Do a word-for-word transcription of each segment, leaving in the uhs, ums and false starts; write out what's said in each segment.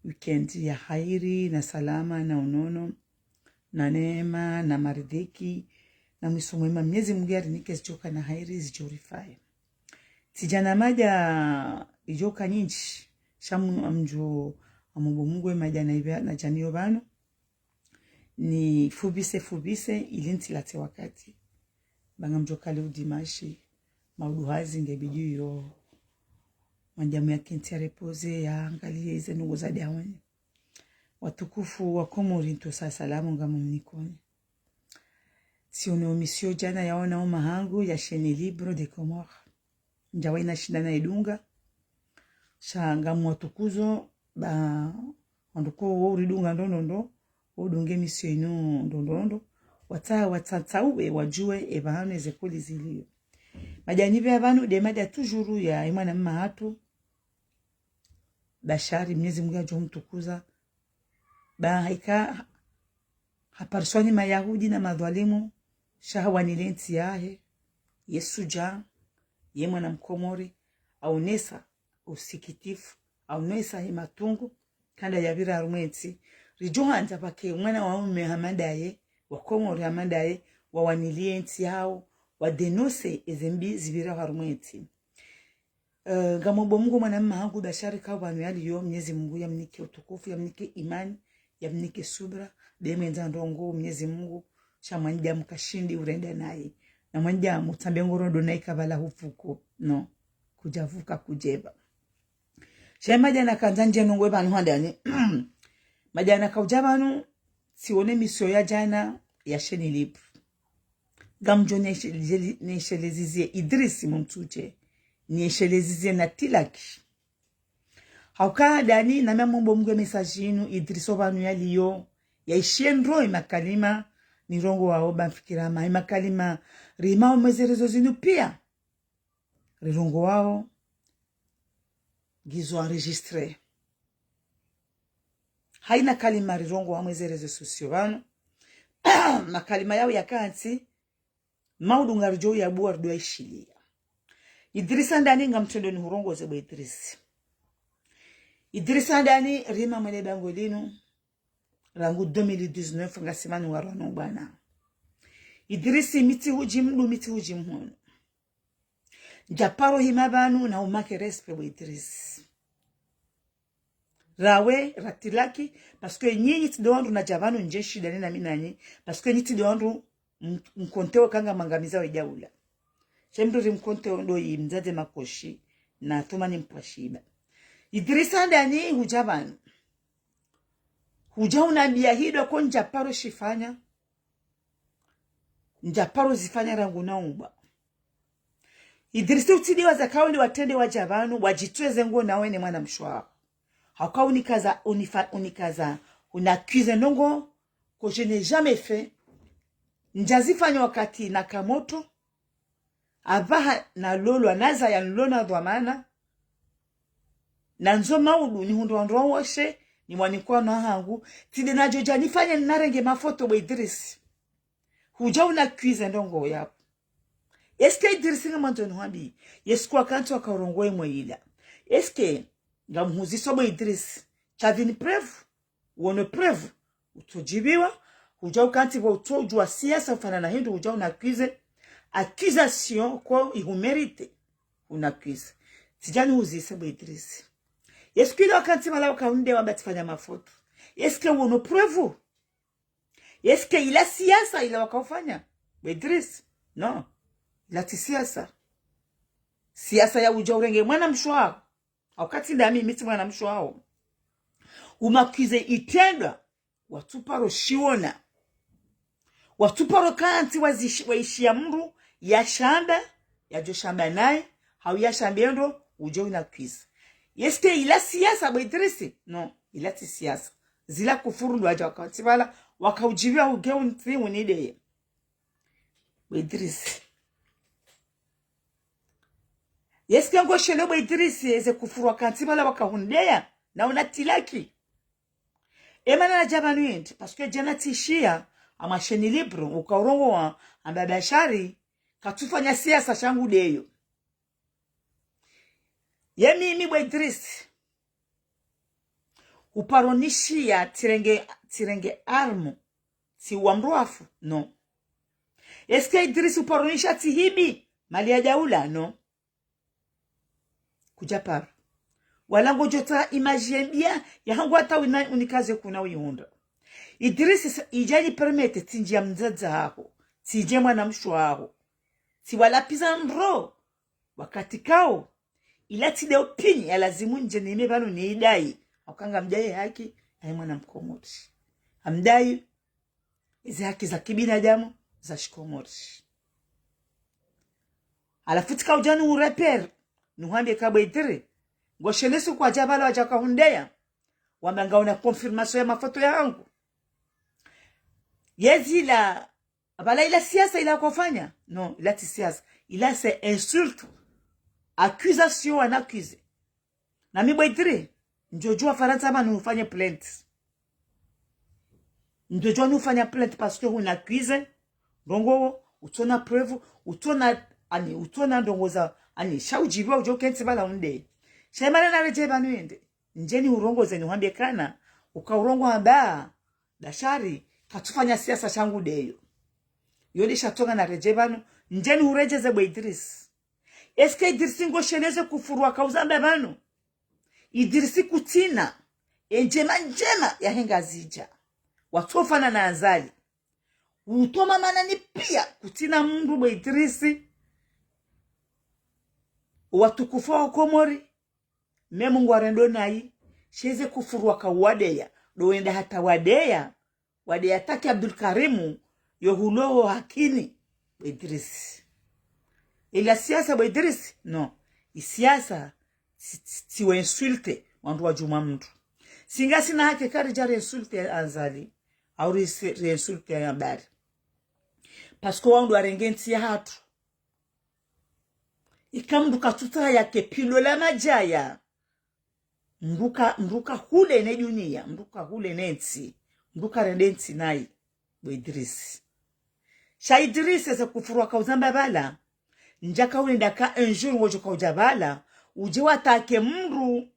weekend ya hairi, na salama, na unono, na neema, na maridhiki, na mwiso mwema. Mnyezi Mungu yarinike zidjoka na hairi, zidjorifaye. Tsidja na madja idjoka nyindji, sha mu-, amdjo, amomba Mungu ye madja na ibe-, nadja nayo pvanu. Nifupvise, fupvise, ili ntsilatse wakati. Ba ngamdjo kali udimashi, maudu hazi nge bidi yo. Mwanadamu yakentsi ya repoze, yaangaliye ize nungo za daoni. Watukufu wa Komori, ntsosa salamu ngamumnikoni. Tsione omisio djana yaona omahangu ya Chaîne Libre des Comores. Ndjawaina shinda na idunga. Sha ngamwatukuzo, ba, wandru ko wo uridunga ndrongo ndro, wo udunge misio inu ndrongo ndro, watsa-, watsatsauwe, wadjuwe, e pvanu eze kweli ziliyo. Madja nipve ya pvanu, nde madja toujours ya, e mwananya hatru, Bashari, Mnyezi Mungu yadjo mtukuza. Ba haika hapariswa ni Mayahudi na madhwalimu, sha hawanile ntsi yahe, ye shudjaa, ye mwana Mkomori, aonesa usikitifu, aonesa he matungu, kanda yapvira harumwa entsi. Ridjo handza pvake mwana wa ume hama ndaye, wa Komori hama ndaye, wawanilie entsi yawo, wadénoncer eze mbi zipvira harumwa entsi. Eh, ngamomba Mungu mwananya hangu Bashari ka pvanu yaliyo, Mnyezi Mungu yamnike utukufu, yamnike imani, yamnike subra, be mwendza ndrongo, Mnyezi Mungu, sha mwanadamu kashindi urenda naye. Na mwanadamu tsambe ngoro ndo naye kabala hupvuko, no, kudjavuka kudjepva. Sha madjana kandza ndje nungo pvanu handani. Madjana kaudja pvanu, tsione misio ya djana ya Chaîne Libre. Ngamdjo neshe-, neshelezeze Idrisi Mumtsuche, neshelezeze na Tilaki. Hauka dani, nami ngamomba Mungu ye message inu, Idrisi opvanu yaliyo, yaishiye ndro ye makalima, nirongowawo ba mfikira ma, ye makalima, rima omweze réseaux zinu pia. Rirongowawo, ngizo enregistré. Haina kalima rirongowa mweze réseaux sociaux pvanu. Makalima yawo yakantsi, maudu ngaridjo yabuwa ridjo yaishiliya. Idrisa ndani ngamtrendo nihurongoze bo Idrisi. Idrisa ndani rima mwele bangwe linu, rangu deux mille dix-neuf ngasi manu warwano bwana. Idrisi mi tsihudji mdru, mi tsihudji mhono. Ndjaparo hima pvanu na umake respect bo Idrisi. Rawe, ratilaki, parce que nyinyi tsi ndo wandru nadja pvanu ndje shida nina mi nanyi, parce que nyi tsi ndo wandru m-, mkontewo kanga mangamiza we daula. She mdru ri mkontewo ndo yi mdzadze Makoshi, na Thumani Mpwashiba. Idrisa ndani hudja pvanu. Hudja unambia hido ko ndjaparo shifanya. Ndjaparo zifanya rangu na uba. Idrisi utsidiwa za kauli watrende wadja pvanu, wadjitweze ngo nawe ne mwanamshe waho. Hauka unikaza, unifa-, unikaza, unaccuser ndrongo que je n'ai jamais fait. Ndjazifanya wakati naka motro, apvaha nalolwa, nazaya nilo na dhwamana, nandzo maudu nihundre wandru wawoshe, nimwanike wana hangu, tsi nde nadjo dja nifanye narenge mafoto bo Idrisi. Hudja unaccuser ndrongo yapvo. Est-ce que Idrisi ngamwandzo nihwambi, est-ce que wakantsi wakaurongowa emwe ila? Est-ce que ngamhuziso bo Idrisi, tsavini preuve? Wono preuve, utsodjibiwa, hudja ukantsi pvo utsodjuwa siasa ufanana hindru, hudja unaccuser, accusation ko ihumérité, unaccuser. Tsidja nihuzise bo Idrisi. Est-ce que ila wakantsi pvala wakaunde wamba tsifanya mafoto, est-ce que wono preuve? Est-ce que ila siasa ila wakaufanya bo Idrisi? Non. Ila tsi siasa. Siasa ya udja urenge mwanamshe waho. Hauka tsi ndami, mi tsi mwanamshe waho. Umaccuser itrendwa, watsuparo shiona. Watsuparo kantsi wazishi-, waishiya mdru, yashamba, yadjo shamba naye, hau yashamba ndro, udjo unaccuser. Est-ce que ila siasa bo Idrisi? Non, ila tsi siasa. Zila kufuru ndo wadja wakantsi pvala, wakaudjibiwa uge untsi unideye. Bo Idrisi. Est-ce que ngoshelewo bo Idrisi, eze kufuru wakantsi pvala wakahundeya, na unatilaki? Emana nadja pvanu yindi, parce que djana tsishiya, harumwa Chaîne Libre, ukaurongowa, amba Bashari, katsufanya siasa sha ngu deyo. Ye mimi bo Idrisi. Uparo nishiya tsirenge, tsirenge arme, tsiuwa mdru wafu? Non. Est-ce que Idrisi uparo nishiya tsihibi mali ya daula? Non. Kudja paro. Wala ngodjo tsaha image yembiya yahangu hata wina unikaze kuna uyihundra. Idrisi sa-, idja ni permettre tsindjiya mdzadze haho, tsindjiye mwana mshe waho, tsiwalapviza ndro wakati kawo. Ila tsi de opinion ya lazimu ndje nime pvanu niidayi. Hauka ngamdayi haki, ayi mwana mkomori. Ngamdayi ezi haki za kibinadamu za shikomori. Halafu tsika udja niurepere, nihuambie ka bo Idri, ngoshelezi kwadja pvala wadja kahundeya, wamba ngawona confirmation ya mafoto yahangu. Yezi ila, pvala ila siasa ila kofanya? Non, ila tsi siasa. Ila c'est insulte. Accusation, on accuse. Na mi bo Idri, ndjodjuwa Farantsa pvanu ufanye plainte. Ndjodjuwa nufanya plainte parce que huni accuse ndrongo wo, utsona preuve, utsona, ani, utsona ndrongo za, ani, sha udjipviwa udjo kentsi pvala unde. Sha imana naredjeye pvanu yende. Ndje niurongoze nihuambie kana, uka urongoa hamba, Bashari, katsufanya siasa shangu deyo. Yo de sha tsonga naredjeye pvanu, ndje niuredjeze bo Idrisi. Est-ce que Idrisi ngoshelezi kufuru wakauzamba pvanu? Idrisi kutsina endjema ndjema yahe Ngazidja. Watsofanana na Azali. Utoma manani piya kutsina mndru bo Idrisi. Watukufu wa Komori, me Mungu arendo nayi, sha eze kufuru wakauwadeya, do wenda hata wadeya, wadeya taki Abdul Karimu, yo hulowo hakini, bo Idrisi. Ila siasa bo Idrisi? Non. Isiasa, tsi, tsi, tsiwe insulte wandru wa djumwa mndru. Si ngasina haki karidja ri insulte Azali, au ri, ri insulte Ambari. Parce que wao ndo warenge ntsi yahatru. Ika mndru katsutsaha yake pvilo la madjaya, mndru ka, mndru kahule ne duniya, mndru kahule ne ntsi, mndru karende ntsi nayi, bo Idrisi. Sha Idrisi, eze kufuru wakauzamba pvala, ndjaka ulenda ka un jour ngodjo kaudja pvala, udje watake mndru,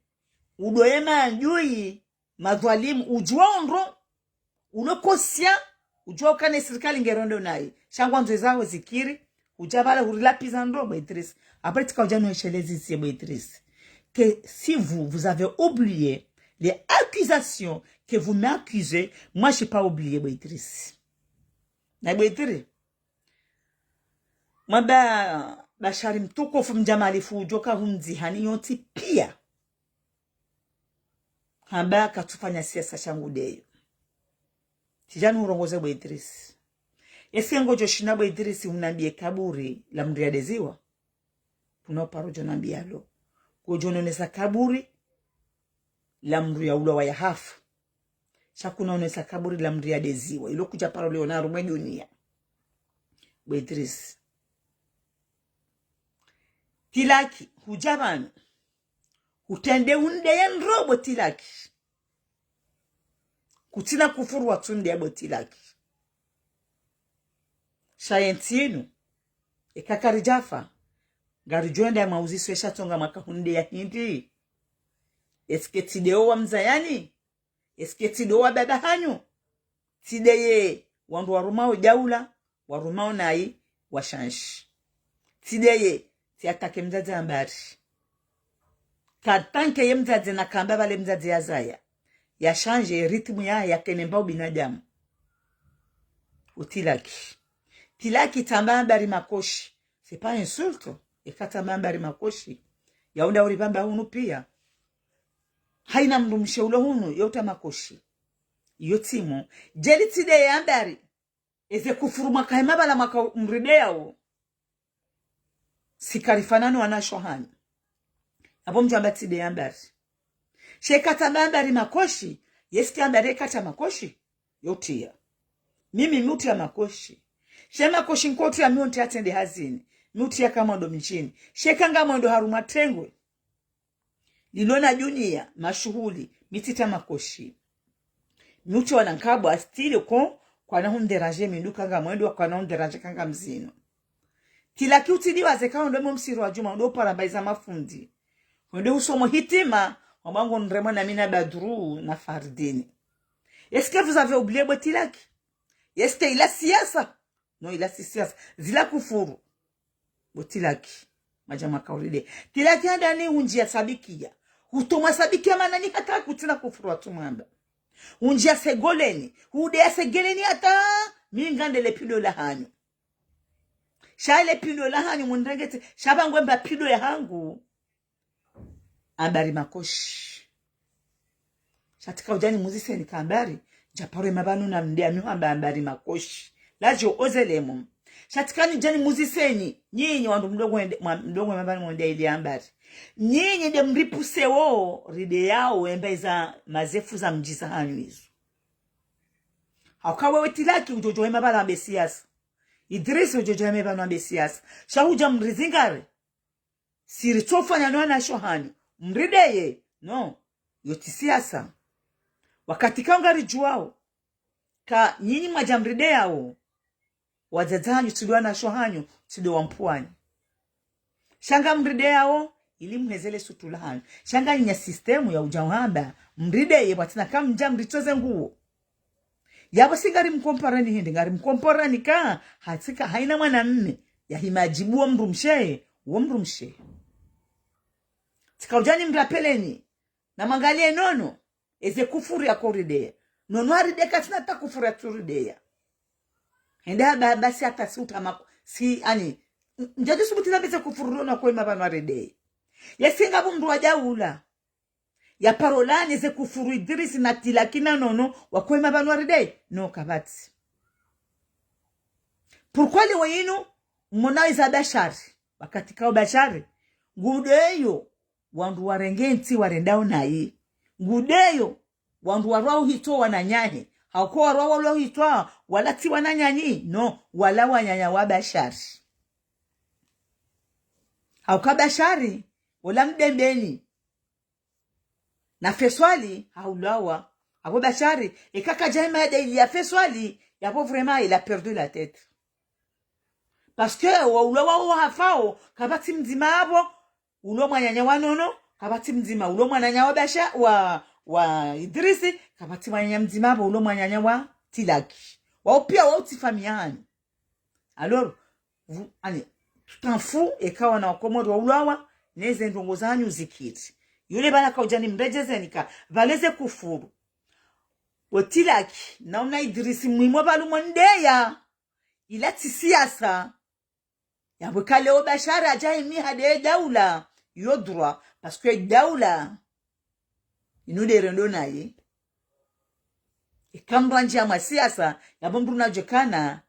udoye maadui, madhwalimu, udjuwa ondro, ulo conscient, udjuwa ukana ye sirikali ngerendo nayi. Sha ngwandzo ezaho zikiri, udja pvala hurilapviza ndro bo Idrisi. Après tsika udja niweshelezi sie bo Idrisi, que si vous, vous avez oublié les accusations que vous m'accusez, moi j'ai pas oublié bo Idrisi. Na bo Idrisi, mwamba Bashari mtukufu mdjamalifu udjo kahundzihani yontsi piya. Hamba katsufanya siasa shangu deyo. Tsidja niurongoze bo Idrisi. Est-ce que ngodjo shinda bo Idrisi unambie kaburi la mndru yadeziwa? Kuna uparo djo nambia lo. Ngodjo nonesa kaburi la mndru yaulwa wa yahafa. Sha kuna onesa kaburi la mndru yadeziwa. Ilo kudja paro liona harumwa duniya. Bo Idrisi. Tilaki, hudja pvanu. Utrende undeye ndro bo Tilaki. Kutsina kufuru watsundeya bo Tilaki. Sha yentsi inu, eka karidjafa, ngaridjo enda mauziswe sha tsonga mwaka hundeya hindri. Est-ce que tsi de owa mzayani? Est-ce que tsi de owa baba hanyu? Tsi de ye wandru warumao daula, warumao nayi, washanshi. Tsi de ye, tsi attaquer mdzadze Ambari. Ka tant que ye mdzadze nakamba pvale mdzadze yazaya, yashanshi rythme ya, yakene mba ubinadamu. Utilaki. Tilaki tsamba Ambari makoshi. C'est pas insulte. Eka tsamba Ambari makoshi, yaunda uripvamba hunu piya. Haina mndru mshe ulo hunu, yautra makoshi. Iyo tsimo. Djeli tsi de ye Ambari. Eze kufuru mwaka hema pvala mwaka mrideyao. Si karifanani wanasho hanyu. Apvo mdjo amba tsi de ye Ambari. Sha eka tsamba Ambari makoshi, est-ce que Ambari eka tra makoshi? Yotriya. Mimi miutriya makoshi. Sha makoshi nkotriya miontsi yatsende hazini. Miutriya kamwendo mdjini. Sha eka ngamwendo harumwa tengwe lilo na duniya, mashuhuli, mi tsitra makoshi. Miutriya wana nkabwa style ko, kwana hundéranger mi ndo ka ngamwendo, kwana hundéranger ka ngamzino. Tilaki utsidiwaze ka wendo mo msiru wa djumwa, wendo upara mbayi za mafundi. Wendo usomo hitima, Mwamba ngoniremwa na mi na Badru na Fardini. Est-ce que vous avez oublié bo Tilaki? Est-ce que ila siasa? Non, ila si siasa. Zila kufuru. Bo Tilaki. Madjama kauride. Tilaki handani hundjiya sabikiya. Hutomwa sabikiya mana ni hata kutsina kufuru watsumwamba. Hundjiya segoleni. Hudeya segeleni hata mi ngande le pido la hanyu. Sha le pido la hanyu mundrengete. Sha pvangwe mba pido ya hangu. Ambari makoshi. Sha tsika udjani muziseni ka Ambari. Djaparo ema pvanu na mdeya mi hamba Ambari makoshi. Ladjo ozelemo. Sha tsika nidjani muziseni. Nyinyi wandru mdrongoo ende, mwa-, mdrongoo ema pvanu mwende ili Ambari. Nyinyi nde mripusewo, rideyao, emba iza mazefu za mdjisa hanyu izo. Hauka wewe Tilaki udjodjo ema pvala ambe siasa. Idrisi udjodjo ema pvanu ambe siasa. Sha hudja mrizingare. Si ritsofanya no wanasho hanyu. Mrideye. Non. Yo tsi siasa. Wakati kaungaridjuwao. Ka nyinyi mwadja mrideyao. Wadzadze hanyu tsi ndo wanasho hanyu, tsi ndo wampwani. Sha ngamrideyao, ili mhezele sutula hanyu. Sha nganyina système ya udja uhamba, mrideye, pvwatsina kamdja mritsoze nguo. Yapvo si ngarimkomporani hindri, ngarimkomporani ka, hatsika haina mwanamme, yahima adjibu wo mdrumshe, wo mdrumshe. Tsika udjani mrapeleni, na mwangaliye Nono, eze kufuru yakorideya. Nono harideya katsina ta kufuru yatsurideya. Hende hamba basi hata si utama, si, ani, ndjadjo subuti na beze kufuru Nono wakoima pvanu warideye. Yesi ngapvo mdru wa daula. Ya paro lani ze kufuru Idrisi na Tilaki na Nono wakoima pvanu warideye. Non kapvatsi. Pourquoi leo inu, mona iza Bashari. Wakati kao Bashari. Ngudeyo, wandru warenge ntsi warendao nayi. Ngudeyo, wandru warwao hitswa wananyahe. Hauka warwao walwao hitswa, wala tsi wananyanyi. Non, wala wananya wa Bashari. Hauka Bashari, ola Mdembeni. Na Feswali, haulawa. Apvo Bashari, eka kadja hima yade ili ya Feswali, yapvo vraiment, il a perdu la tête. Parce que, waulawa wo hafao, kapvatsi mdzima apvo, ulo mwananya wa Nono, kapvatsi mdzima, ulo mwananya wa Basha-, wa, wa Idrisi, kapvatsi mwananya mdzima apvo, ulo mwananya wa Tilaki. Wao pia wao tsi famiyi hanyu. Alors, vous, allez, tu t'en fous, eka wana wa Komori waulawa, neze ndrongoo zanyu zikiri. Yule pvala kaudjani mredjezeni ka, pvale ze kufuru. Bo Tilaki, na una Idrisi mwimo pvalu mwendeya, ila tsi siasa. Yapvo ka leo Bashari hadja himi hadeye daula, yo droit, parce que daula, inu nde rendo naye. Eka mdru handjiya mwa siasa, yapvo mdru nadjokana,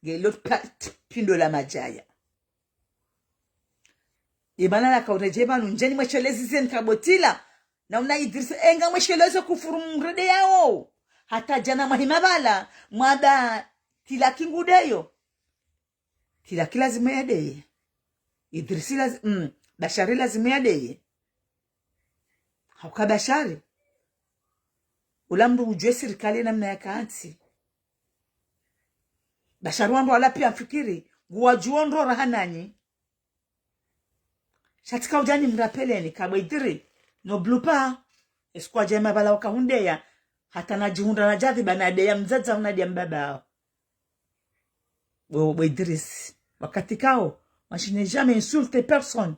ngelo pa-, pindo la madjaya. Ibana la kauredje pvanu, ndjeni mweshelezi zeni ka bo Tila, na una Idrisi, enga mwesheleze kufuru mredeyao. Hata djana mwahima pvala, mwamba Tilaki ngudeyo. Tilaki lazimu yadeye. Idrisi lazi-, mm, Bashari lazimu yadeye. Hauka Bashari. Ula mdru udjuwe sirikali namna yakantsi. Bashari wandru wala pia mfikiri, nguwadjuo ndro raha nanyi. Sha tsika udjani mrapeleni, ka bo Idri, n'oublie pas. Esiku wadja hima pvala wakahundeya, hata nadjihundra nadjadhiba nadeya mdzadze unadeya mbaba hao. Bo, bo Idrisi. Wakati kao, moi je n'ai jamais insulté personne.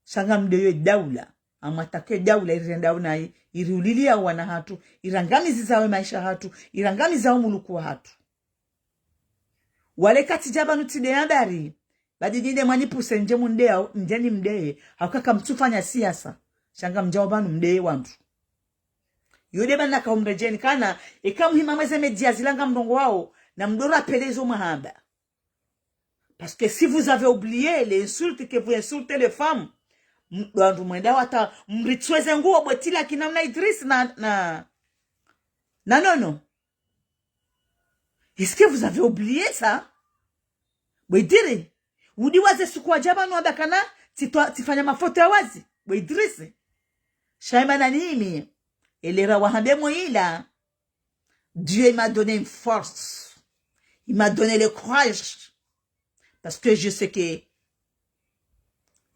Sha ngamdeyo daula. Ngamwatake daula irirendao nayi, iriuliliyao wana hatru, irangamizizao maesha hatru, irangamizao muluku wa hatru. Wale katsidja pvanu tsideya Ambari, badi nyi nde mwanipuse ndje mundeyao, ndjeni mdeye, hauka kamtsufanya siasa, sha ngamdjao pvanu mdeye wandru. Yo nde mana kaumredjeni kana, eka muhima mweze media zila ngamrongowao, na mdorapele izo mwahamba. Parce que si vous avez oublié les insultes que vous insultez les femmes, m-, wandru mwenda wata mritsweze nguo bo Tilaki na una Idrisi na, na, na Nono. Est-ce que vous avez oublié ça? Bo Idri, udi waze suku wadja pvanu wamba kana, tsitwa-, tsifanya mafoto ya wazi. Bo Idrisi. Sha imana nini? Elera wahambe mo ila. Dieu, il m'a donné une force. Il m'a donné le courage. Parce que je sais que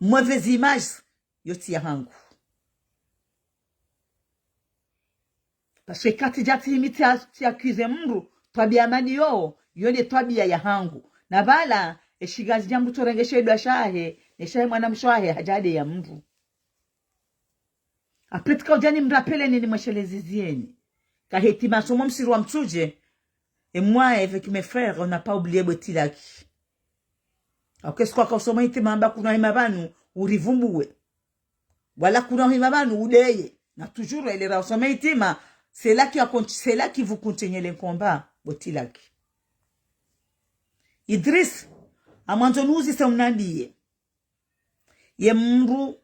mauvaise image, yo tsi ya hangu. Parce que kati djatsi himi tsi a-, tsi accuser mndru, twabiya mali yo, yo nde twabiya ya hangu. Na pvala, eshigazi dja mndru tsorengeshe edwa shahe, ne shahe mwana mshe wahe, hadja hadeya mndru. Après tsika udja nimrapele ni nimwesheleze zieni. Kahe tima somo msiri wa mtsudje, et moi, avec mes frères, on n'a pas oublié bo Tilaki. Au ke siku waka usoma itima amba kuna hima pvanu, urivumbuwe. Wala kuna hima pvanu, udeye. Na toujours, elle era usoma itima, c'est là qui a conti-, c'est là qui vous continuez le combat, bo Tilaki. Idriss, ngamwandzo nuzise unambiye. Ye mndru,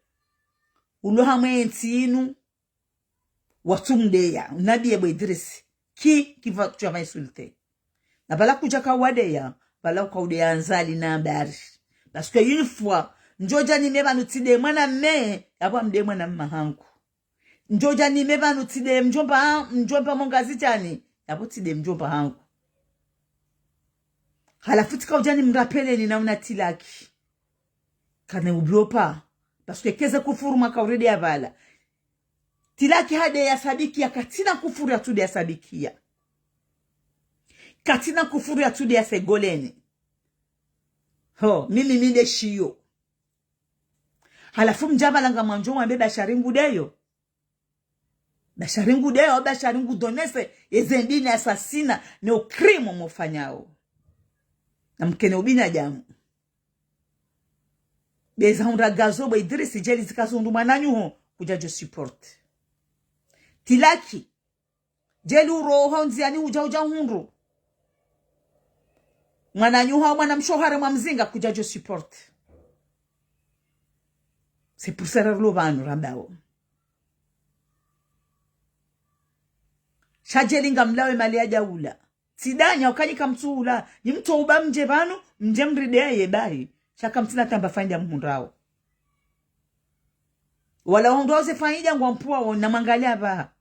ulo hamwe entsi inu, watsumdeya, unambiye bo Idriss, qui, qui va, tu vas insulter. Na pvala kudjaka wadeya, pvala uka udeya Azali na Ambari. Parce que une fois, ndjodja nime pvanu tsideye mwana mme, yapvo amdeye mwana mma hangu. Ndjodja nime pvanu tsideye mdjomba, mdjomba mo Ngazidjani, yapvo tsideye mdjomba hangu. Halafu tsika udja nimrapele ni na una Tilaki. Kana ublopa. Parce que keze kufuru maka uredeya pvala. Tilaki hadeya Sabikia, katsina kufuru yatsudeya Sabikia. Katsina kufuru yatsudeya Segoleni. Ho, mimi mi nde shiyo. Halafu mdja pvala ngamwandzo mwambe Bashari ngudeyo. Bashari ngudeyo, Bashari ngudonese, eze mbini assassina, ne ucrime mufanyao. Na mkene ubinadamu. Beza hundra gazo bo Idriss, djeli zika zihundru mwananyaho, kudja djo support. Tilaki, djeli uroha ndziani udja udja hundru mwananyaho, mwana mshe waho haremwa mzinga, kudja djo support. C'est pour ça rilo pvanu rambao. Sha djeli ngamlawe mali ya daula. Tsidanya ukanyika mtsuula, ni mtso uba mdje pvanu, mdje mrideye bahi. Sha kamtsina tamba faida mhundrao. Wala wahundrao ze faida ngwampvuao na mwangalia pvaha.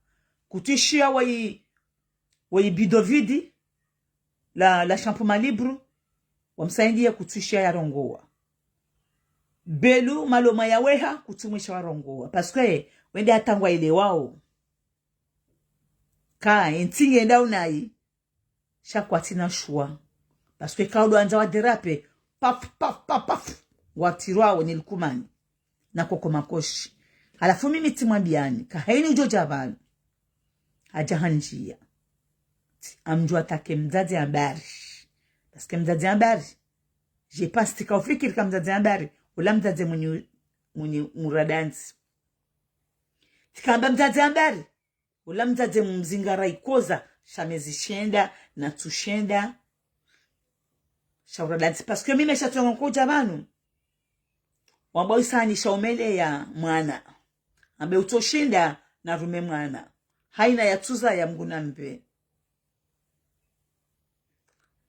Kutsishiya wayi, wayi bidon vide, la, la champ ma libre, wamsaidiya kutsishiya yarongowa. Belu maloma yaweha, kutsumwisha warongowa. Parce que, wende hata ngwaelewao. Ka, entsi ngenda unayi, sha kwatsina shuwa. Parce que ka udo andza wa déraper, paf, paf, paf, paf, watirwao ni Lukumani. Na koko makoshi. Halafu mimi tsimwambiyani, ka haini udjo dja pvanu. Hadja handziya. Tsi, ngamdjo attaquer mdzadze Ambari. Parce que mdzadze Ambari, je pense tsika ufikiri ka mdzadze Ambari, ula mdzadze mwenye, mwenye mradandzi. Tsika amba mdzadze Ambari, ula mdzadze mzingara ikoza, sha mezi shenda, na tsu shenda. Sha uradandzi, parce que mimi sha tsongo nkodja pvanu. Wamba wisani sha umeleya mwana. Ambe utsoshinda na rume mwana. Haina yatsuzaya Mngu nambe.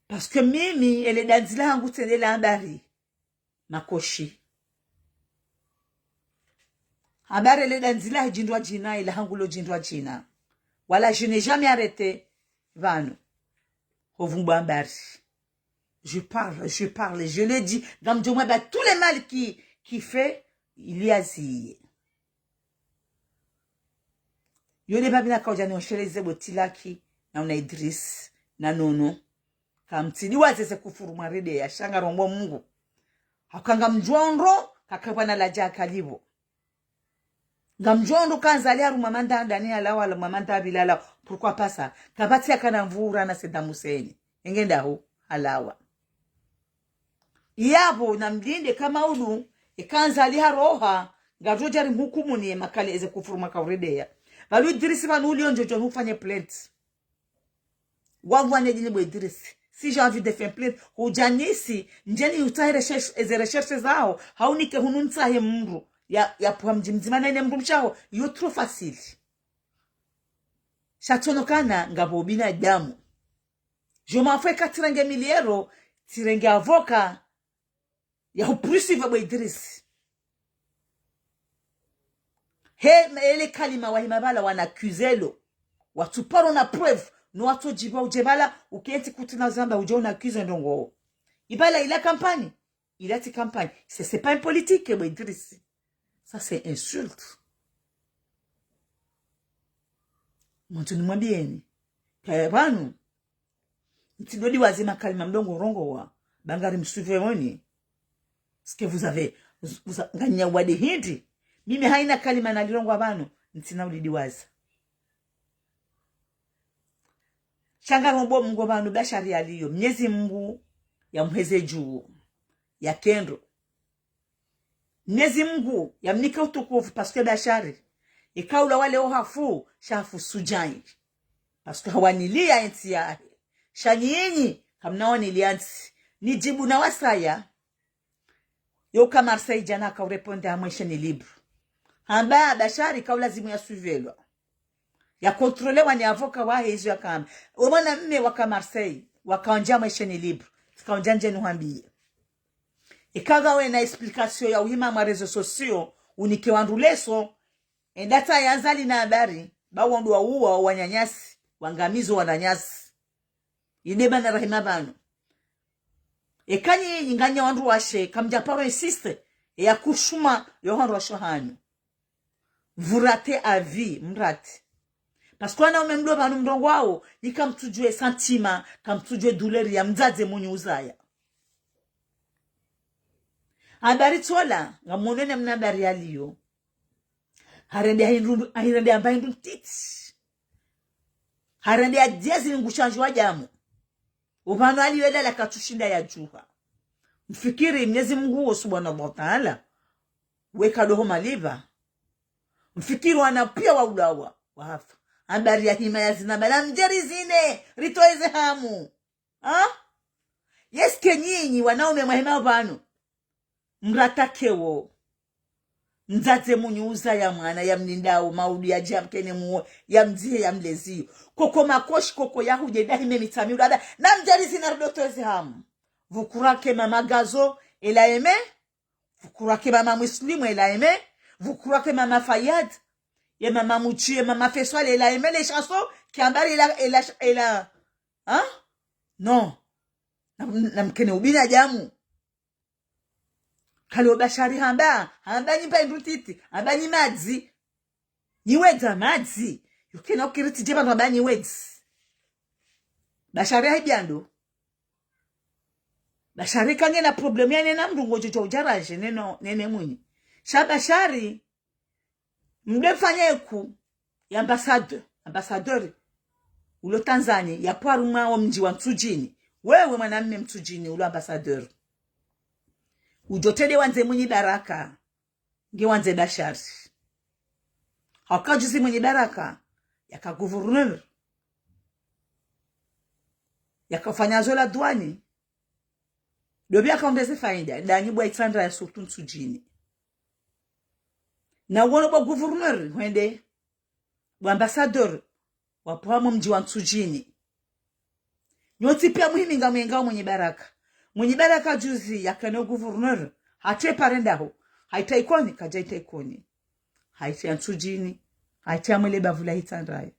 Parce que mimi, ele dandzi lahangu tsende la Ambari. Makoshi. Ambari ele dandzi lahe djindrwa djina, ila hangu lo djindrwa djina. Wala je n'ai jamais arrêté pvanu. Ho vumbu Ambari. Je parle, je parle, je le dis. Ngamdjo mwamba tous les mal qui, qui fait, ili aziye. Yo nde pvapvi naka udja niwasheleze bo Tilaki, na una Idriss, na Nono. Kamtsi diwaze ze kufuru mwaredeya, sha ngarombo Mngu. Haka ngamdjo ondro, kakapvwa na ladja kalipvo. Ngamdjo ondro ka Azali harumwa mandanda ni halawa, harumwa mandanda bila halawa. Pourquoi pas ça? Kapvatsi yakana mvura na Saddam Hussein. Enge ndahu halawa. Yapvo namlinde ka maudu, eka Azali haroha, ngadjo djari mhukumuni ye makale eze kufuru maka uredeya. Pvalu Idriss pvanu ulio ndjodjo hufanye plainte. Wavu wane djini bo Idriss. Si j'ai envie de faire plainte, hudja nisi, ndjeni utsahe recherche, eze recherche zaho, haunike hunu ntsahe mndru, ya, ya pvuha mdji mdzima na ine mndru mshe waho, yo trop facile. Sha tsono kana ngapvo ubinadamu. Je m'en fous eka tsirenge miliero, tsirenge avocat, ya huprisive bo Idriss. He, ele kalima wahima pvala wana accusé lo. Watsuparo na preuve, no watsodjiba udje pvala, ukentsi kutsina zamba udje una accusé ndrongo. Ipvala ila campagne, ila tsi campagne. C'est, c'est pas une politique, bo Idriss. Ça, c'est insulte. Mwandzo nimwambiyeni. Kaya pvanu. Ntsi ndo diwaza makalima mdjo urongowa. Ba ngari msuivre moni. Ce que vous avez, vous, vous, nganyina uwade hindri. Mimi hayina kalima nalirongowa pvanu, ntsina ulidiwaza. Sha ngarombo Mungu pvanu Bashari yaliyo. Mnyezi Mungu yamheze dju, yakendro. Mnyezi Mungu yamnike utukufu, parce que Bashari, eka ulawa leo hafu, sha hafu sudjai. Parce que hawaniliya entsi yahe. Sha nyinyi, kamna waniliya ntsi. Nidjibu na wasaya. Yo uka Marseille djana akauréponde hamwe chaîne libre. Hamba Bashari kaulazimu yasuivelwa. Yakontrolewa ni avocat wahe izo yakamba. Omwana mme waka Marseille, wakaondja hamwe chaîne libre. Tsikaondja ndje nuhambiye. Eka ngawena explication ya uhima mwa réseaux sociaux, unike wandru leso, enda tsaha ya Azali na habari, ba wandru wauwa, wananyasi, wangamizo wananyasi. Inde mana rahima pvanu. Eka nyinyi nganya wandru washe, kamdjaparo insiste, ya kushuma, yo wandru washe hanyu. Vous ratez à vie, mrate. Parce que wanaume mlo pvanu mrongowawo, nyi kamtsudjuwa sentiment, kamtsudjuwa douleur ya mdzadze munyu uzaya. Habari tsola, ngamwonene mna habari yaliyo. Harende hindru, harende hamba hindru ntiti. Harende ya diezi ngushandjwa djamu. Opvanu hali wela la katsushinda yadjuha. Mfikiri Mnyezi Mungu wo Subhanahu wa Ta'ala. Weka doho maliva. Mfikiri wana piya waulawa, wahafa. Habari ya hima ya zina bala mdjeri zine, ritowe ze hamu. Ha? Est-ce que nyinyi, wanaume mwahima pvanu. Mratakewo. Mdzadze munyu uzaya mwana, yamnindawo, maudu yadje yamkene muwo, yamdzihe yamleziyo. Koko makoshi, koko yahudje, dahime mitsamiru, ada, na mdjeri zina ridotowe ze hamu. Vous croyez que mama Gazo, elle a aimé? Vous croyez que mama Muslim, elle a aimé? Vous croyez que mama Fayad, ye mama Mouchi, ye mama Feswal, elle a aimé les chansons? Kiambari, elle a, elle a, elle a, hein? Non. Na, na mkene ubinadamu. Kalo Bashari hamba, hamba nyi mba hindru ntiti, hamba nyi madzi. Nyi wedza madzi. Yukena ukiri tsidje pvanu hamba nyi wedzi. Bashari hahibiya ndo. Bashari kangena problème ya nena mndru ngodjo udja udjaraje neno, nene mwinyi. Sha Bashari, mdefanya eku, ya ambassadeur, ambassadeur, ulo Tanzanie, yapvo harumwa wo mdji wa Ntsudjini. Wewe mwanamme Mtsudjini, ulo ambassadeur. Udjo trende wandze Mwinyi Baraka, nge wandze Bashari. Hauka juzi Mwinyi Baraka, yaka gouverneur. Yakafanya zo la douane. Dobi yakaondeze faida, danyi bwa Itsandraya surtout Ntsudjini. Na wono bwa gouverneur, hwende, bwa ambassadeur, wapvo harumwa mdji wa Ntsudjini. Nyontsi piya muhimi ngamwengao Mwinyi Baraka. Mwinyi Baraka juzi yakana gouverneur, hata pare ndaho. Haita Ikoni, kadja ita Ikoni. Haita ya Ntsudjini, haita ya mwele bavu la Itsandraya.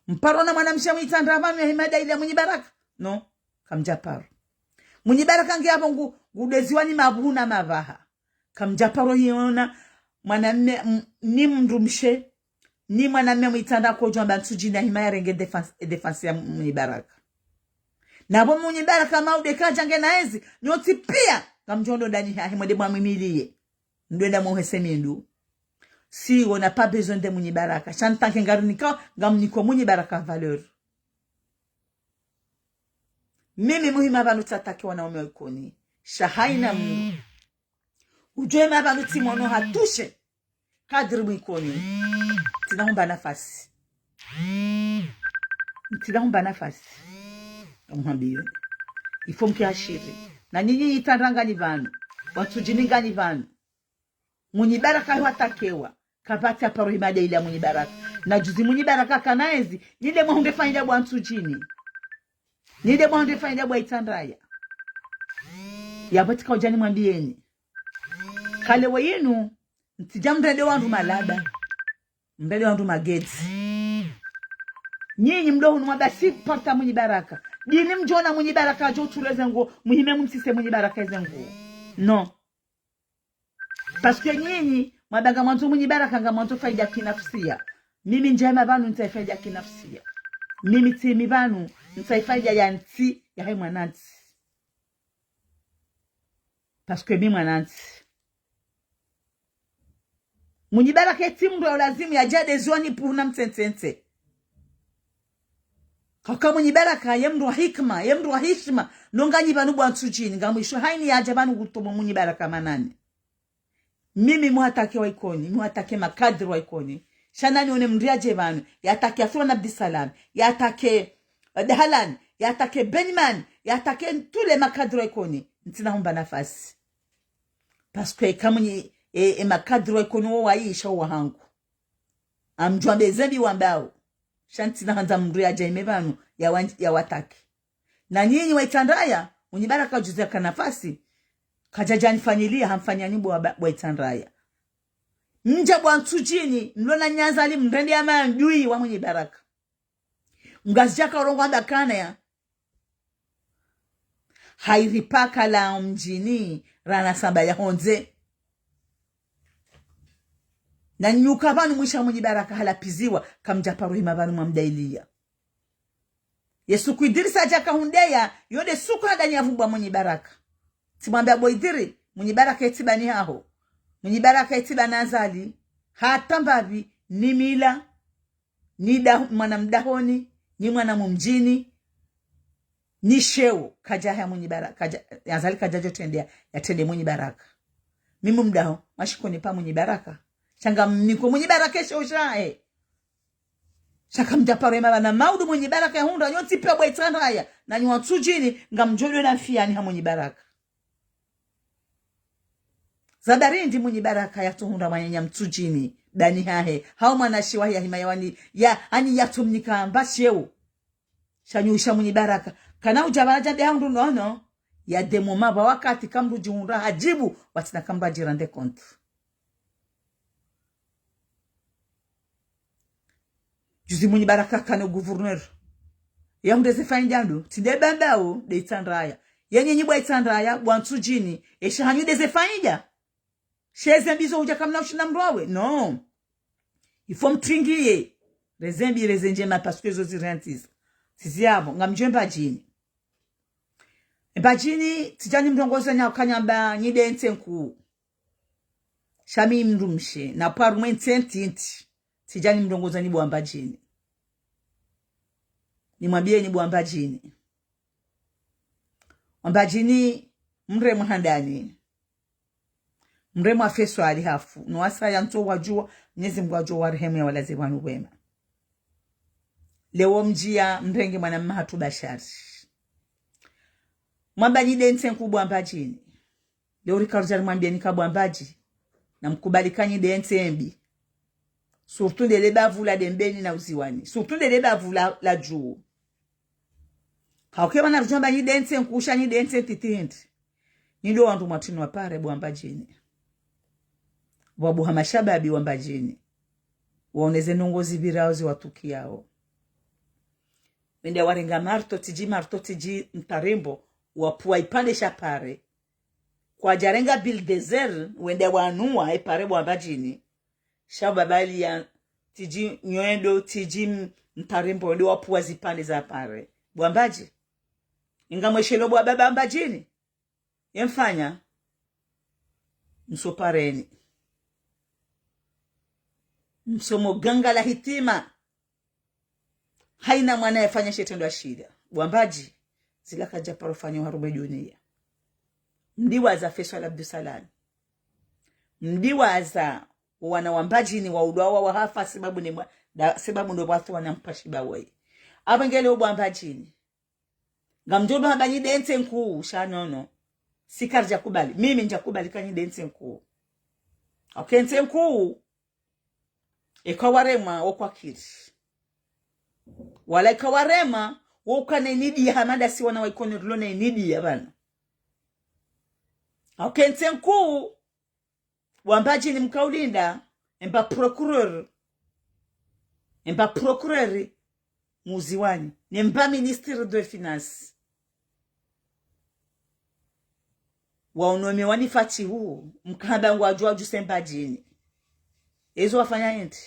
Mparo ona mwanamshe mwi Itsandraya pvanu ya hima daila Mwinyi Baraka? Non, kamdjaparo. Mwinyi Baraka nge yapvo ngu, ngudeziwa ni mabuhu na mabaha. Kamdjaparo hiona mwanamme, m-, ni mndrumshe, ni mwanamme mwi Itsandraya kodjo amba Ntsudjini ya hima yarenge défense, défense ya Mwinyi Baraka. Na pvo Mwinyi Baraka maudu kadja ngena ezi, nyontsi piya, ngamdjo ndo danyi hahe mwende mwamwimiliye. Ndwenda mwohese mindru. Si, on n'a pas besoin de Mwinyi Baraka. Sha ntsanke ngari nika, ngamniko Mwinyi Baraka valeur. Mimi muhima pvanu tsatake wanaume wa Ikoni. Sha haina mndru. Udjo hima pvanu tsimwono hatushe. Kadri mwa Ikoni. Ntsina humba nafasi. Ntsina humba nafasi. Ngamhambiyo. Il faut mke ashiri. Na nyinyi Itsandraya nganyi pvanu. Wa Ntsudjini nganyi pvanu. Mwinyi Baraka yo hatakewa. Kapvatsi aparo hima daila Mwinyi Baraka. Na juzi Mwinyi Baraka kana ezi. Nyi nde mwahundre faida bwa Ntsudjini. Nyi nde mwahundre faida bwa Itsandraya. Yapvo tsika udja nimwambiyeni. Kale weyinu, ntsidja mrende wandru malaba. Mrende wandru magedzi. Nyinyi mdo hunu mwamba supporter Mwinyi Baraka. Dini mdjona Mwinyi Baraka adjo utuleze nguo, muhime mumsise Mwinyi Baraka eze nguo. Non. Parce que nyinyi, mwamba ngamwandzo Mwinyi Baraka, ngamwandzo faida kinafsia. Mimi ndjema pvanu nitsaha faida kinafsia. Mimi tsi mi pvanu nitsaha faida ya ntsi yahe mwanantsi. Parce que mi mwanantsi. Mwinyi Baraka yetsi mndru ya ulazimu yadje adezwani pvuna mtsentsentse. Kaka Mwinyi Baraka ye mndru wa hikima, ye mndru wa hishima, no nganyi pvanu bo wantsudjini, ngamwisho hayini yadja pvanu kutomo Mwinyi Baraka manani. Mimi muhatake wa Ikoni, muhatake makadiri wa Ikoni. Sha nani one mndru yadje pvanu, yatake Assoumani Abdeslam, yatake, eh, Dahalani, yatake Benimani, yatake ntule makadiri wa Ikoni. Ntsina humba nafasi. Parce que kamwe nyi, e, e makadiri wa Ikoni wo wayisha wo wahangu. Ngamdjuwa mbe zembi wambao. Sha ntsina handza mndru yadje yime pvanu, yawan-, yawatake. Na nyinyi wa Itsandraya, Mwinyi Baraka djuzi yaka nafasi, kadjadja nifanyilia, hamfanyani bo wa ba-, bo wa Itsandraya. Mdja bo wantsudjini, mlona nyi Azali mrende ya mandui wa Mwinyi Baraka. Ngazidjaka urongoa amba kana ya. Hayiri paka la mdjini, rana samba ya hondze. Na nyuka pvanu mwisha Mwinyi Baraka halapviziwa, kamdja paro hima pvanu mwamdailia. Ye suku Idrisa yadjaka hundeya, yo nde suku handani yavumbwa Mwinyi Baraka. Tsimwambia bo Idri, Mwinyi Baraka yetsi bani haho. Mwinyi Baraka yetsi bani Azali. Hata mbapvi, ni mila, ni da-, mwana mdahoni, ni mwana mumdjini, ni sheo, kadja haya Mwinyi Baraka, kadja, Azali kadjadjo trendea, yatrende Mwinyi Baraka. Mimi mdaho, mashikoni pa Mwinyi Baraka. Sha ngamniko Mwinyi Baraka ye sheo shahe. Sha kamdja paro hima pvanu maudu Mwinyi Baraka yahundra, nyontsi pia bo wa Itsandraya, na nyi wantsudjini, ngamdjo dwe na mfiani ha Mwinyi Baraka. Za barindi Mwinyi Baraka yatsuhundra mwananya mtsudjini, dani hahe, hau mwanashiwa ya hima ya wani, ya, ani yatsumnika mba sheo. Sha nyusha Mwinyi Baraka. Kana udja pvanu djambe ha mndru nono, ya demo mapva wakati kamdru djihundra hadjibu, watsina kamdru djirende compte. Juzi Mwinyi Baraka kana gouverneur. Yahundre ze faida ndo, tsi nde bambao, nde Itsandraya. Yenyi nyi bo wa Itsandraya, bo wantsudjini, esha hanyu nde ze faida. She zembi zo hudja kamna ushinda mndru wawe. Non. Il faut mtringiye. Re zembi, re zendjema, parce que zo ziriantiza. Sisi yapvo, ngamdjo Mbadjini. Mbadjini, tsidja nimrongoza nya ukanyamba nyi nde ntsi nkuu. Sha mi mndru mshe, na paro mwe ntsi ntiti. Tsidja nimrongoza nyi bo wa Mbadjini. Nimwambie nyi bo wa Mbadjini. Wa Mbadjini, mremwa handani. Mremwa Feswali hafu. No wasaya ntso wadjuwa, Mwenyezi Mungu adjo warehemu ya walaze wanu wema. Leo mdjia mrenge mwana mma hatru Bashari. Mwamba nyi nde ntsi nkuu bo wa Mbadjini. Leo rika rudja rimwambie ni ka bo wa Mbadji. Na mkubali ka nyi nde ntsi mbi. Surtout nde le bavu la Dembeni na Uziwani. Surtout nde le bavu la, la dju. Kauke mana rudjo amba nyi nde ntsi nkuu sha nyi nde ntsi ntiti hindri. Nyi ndo wandru mwatrinwa pare bo wa Mbadjini. Wabuha mashababi wa Mbadjini. Waoneze ndrongo zipvirao ziwatukiyao. Wende warenga marto tsidji, marto tsidji mtarimbo, wapvua ipvandre sha pare. Kwadjarenga bulldozer, wende wanua epare bo wa Mbadjini. Sha babali ya tsidji nyendo, tsidji m-, mtarimbo, wende wapvua zipvandre za pare. Bo wa Mbadji. Inga mweshelo bo wa baba Mbadjini. Ye mfanya. Msopareni. Msomo ganga la hitima. Haina mwana yafanya she trendwa shila. Bo wa Mbadji, zila kadja paro fanya harumwa dunia. Mdiwaza Feswali Abdussalam. Mdiwaza wana wa Mbadjini waulwa wa wahafa sababu ni mwa-, da-, sababu ndo pvatsu wana mpashi ba woyi. Apvo ngele bo wa Mbadjini. Ngamdjo ndo hamba nyi nde ntsi nkuu, sha nono. Si karidja kubali. Mimi ndja kubali ka nyi nde ntsi nkuu. Kauke ntsi nkuu. Eka waremwa wo kwakiri. Wala eka waremwa wo ukana inidiya hama nda si wana wa Ikoni rilo na inidiya pvanu. Kauke ntsi nkuu. Bo wa Mbadjini mkaulinda, emba procureur. Emba procureur Muziwani. Nemba ministre de finance. Waunome wani fatihu, mkahamba ngwadjuwa djuse Mbadjini. Ezo wafanya hindri.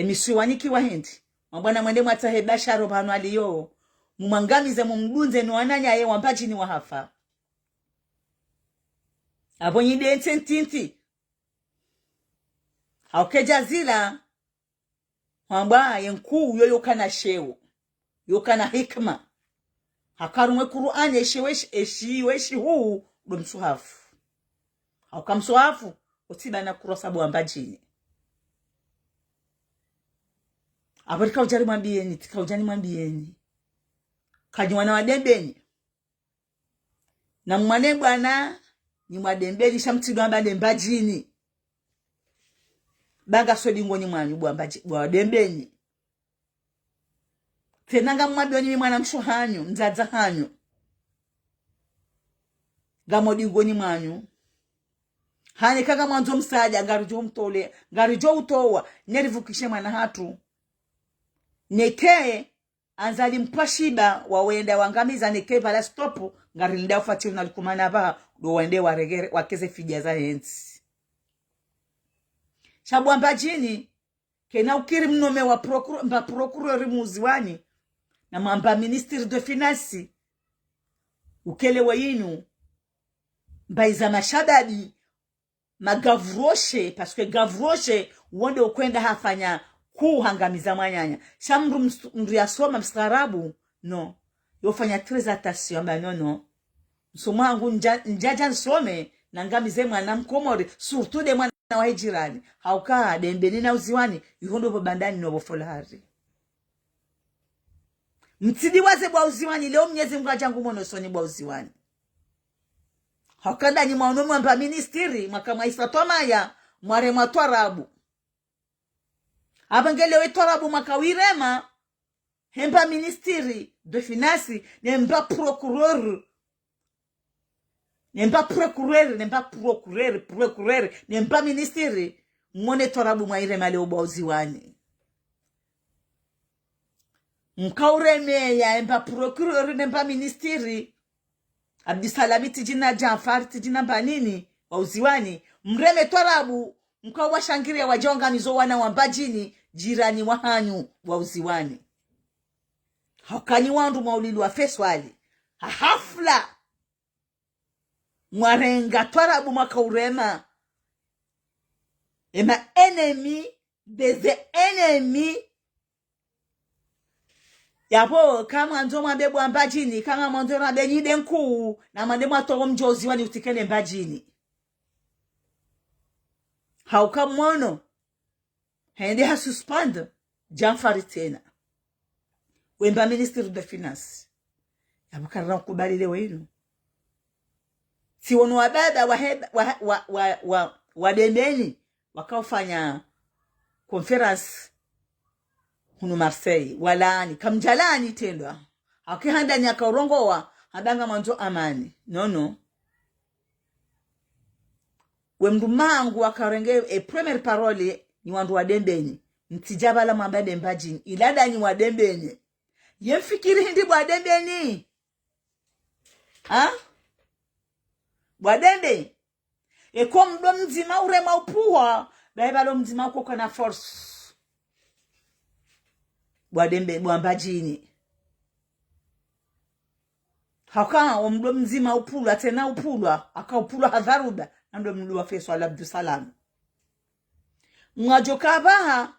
misiwani kiwa hindri. Mabwana, mwende mwatsahe Bashar pvanu aliyo. Mumwangamize, mumdunze, no wananyaye wa Mbadjini wahafa. Apvo nyi nde ntsi ntiti. Hauka djazila. Hwamba ye nkuu yo yokana sheo, yokana hikima. Hakarumwe Kur'ani, eshiwe shi-, eshiwe shihuu ndo msuhafu. Hauka msuhafu, utsi bana kurasa bo wa Mbadjini. Apvo rika udja rimwambiyeni, tsika udja nimwambiyeni. Kanyi wana wa Dembeni. Na mwane bwana, nyi mwa Dembeni, sha mtsidjo amba nde Mbadjini. Ba ngaso dingoni mwanyu bo wa Mbadji-, bo wa Dembeni. Tsena ngamwambioni mi mwana mshe hanyu, mdzadze hanyu. Ngamo dingoni mwanyu. Hane ka ngamwandzo msaada, ngaridjo mtole, ngaridjo utowa, ne rivukishe mwana hatru. Neke, Azali Mkwashiba, wawenda wangamiza neke pvala stop, ngarilinda ufatiri na likumana pvaha, ndo wende waregere, wakeze fidia za hentsi. Sha bo wa Mbadjini, kena ukiri mnome wa procure-, mba procureur Muziwani, na mamba ministre de finance, ukele weyinu, mba iza mashababi, ma Gavroche, parce que Gavroche, wonde ukwenda hafanya kuhangamiza mwananya. Sha mndru ms-, mndru yasoma mstaarabu, no. Yofanya très attention, amba no, no. Msomo wangu ndja-, ndjadja nsome, nangamize mwana Mkomori, surtout nde mwana wa he jirani. Hauka, Dembeni na Uziwani, iho ndo pvo bandani no pvo folari. Mtsidiwaze bo wa Uziwani, leo Mnyezi Mungu hadja ngu mwono usoni bo wa Uziwani. Hauka ndanyi mwaono mwamba ministre, mwaka mwaisa twamaya, mwaremwa twarabu. Apvo nge leo twarabu mwaka wirema, hemba ministre de finance, nemba procureur. Nemba procureur, nemba procureur, procureur, nemba ministre, mwone twarabu mwairema leo bo wa Uziwani. Mkauremeya, emba procureur, nemba ministre. Abdisalami tsidjina Djanfar, tsidjina mbanini, wa Uziwani. Mreme twarabu, mkawashangiriya wadja wangamizo wana wa Mbadjini, jirani wahanyu, wa Uziwani. Hauka nyi wandru mwaulilwa Feswali. Ha hafla. Mwarenga twarabu mwakaurema. Ema ennemi, des ennemis. Yapvo, kamwandzo mwambe bo wa Mbadjini, kamwandzo mwambe nyi nde nkuu, na mwande mwatowo mdji wa Uziwani utike ne Mbadjini. Hauka mwono. Hende ha suspendre Djanfar tsena. Wemba ministre de finance. Yapvo karina ukubali leo inu. Tsi wono wababa wa he-, wa, wa, wa, wa, wa Dembeni, wakaufanya conférence hunu Marseille. Walaani, kamdjalaani tendwa. Haki handani yakaurongowa, hamba ngamwandzo amani. No, no. We mndru mangu wakarenge, e première parole, nyi wandru wa Dembeni. Mtsidja pvala mwamba nde Mbadjini. Ila ndanyi wa Dembeni. Ye mfikiri hindri bo wa Dembeni. Ha? Bo wa Dembeni. Eka mndru mdzima urema upvuha, baye pvalo mdzima ukokana force. Bo wa Dembe, bo wa Mbadjini. Haka omndru mdzima upvulwa, tsena upvulwa, haka upvulwa ha dharuba, na ndo mndru wa Faisal Abdussalam. Mwadjoka pvaha,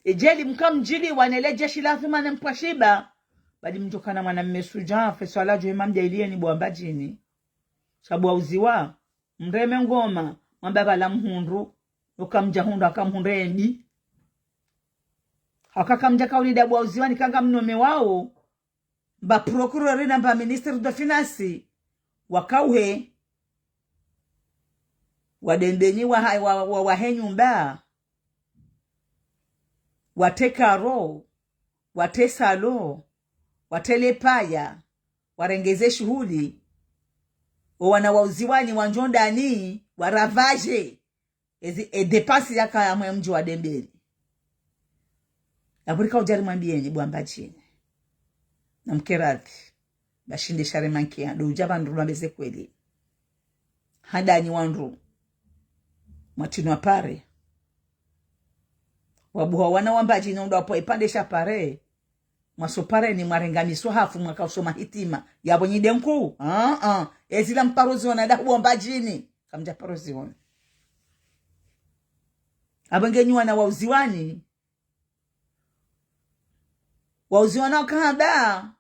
edjeli mkamdjiliwa nele jeshi la Athumani Mkwashiba, badi mdjokana mwanamme shujaa, Faisal adjo hema mdjailiyeni bo wa Mbadjini. Sha bo wa Uziwa, mreme ngoma, mwamba pvala mhundru, no kamdja hundru, haka mhundru embi. Haka kamdja kaulida bo wa Uziwa ni kanga mnome wao, mba procureur na mba ministre de finance, wakauhe, wa Dembeni wa ha-, wa, wa, wahe nyumba, watreke ro, watreke salo, watreke lepaya, warenge ze shuhuli, o wana wa Uziwani wandjo ndani, waravaje. Ezi, e dépense yakaya mwe mdji wa Dembeni. Yapvo rika udja rimwambiyeni bo wa Mbadjini. Na mkeradhi. Bashinde share mankia. Ndo udja pvandru lwambeze kweli. Handani wandru. Mwatrinwa pare. Wabuha wana wa Mbadjini ndo wapvo ipvandre sha pare. Mwaso pare ni mwarenga miswahafu mwaka usoma hitima. Yapvo nyi nde nkuu. Ah, ah. Ezila mparo ziwana dahu wa Mbadjini. Kamdja paro ziwana. Apvo nge nyi wana wa Uziwani. Wa Uziwani wakahamba.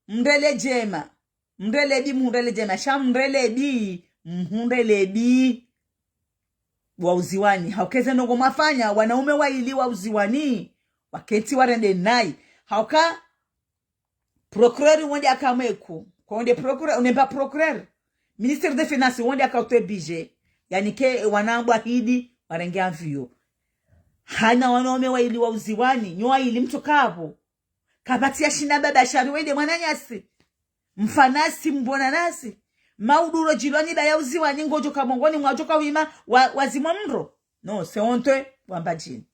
Mrele djema. Mrele bi, mhundrele djema. Sha mrele bi, mhundrele bi. Wa Uziwani. Hauka eze ndrongoo mwafanya, wanaume waili wa Uziwani. Waketsi warende nayi. Hauka, procureur wonde aka mweku. Kwa wonde procureur, unemba procureur. Ministre des Finances wonde aka utwe budget. Yaani ke wanambwa hidi, warenge avion. Hana wanaume waili wa Uziwani, nyo waili mtsoka apvo. Kapvatsi ya shinda baba Shari wende mwananyasi. Mfa nasi, mbona nasi. Mauduro djilwa ni ba ya Uziwani ngodjo ka mongoni mwadjo ka wima wa, wazimwa mro. Non, c'est honteux, wa Mbadjini.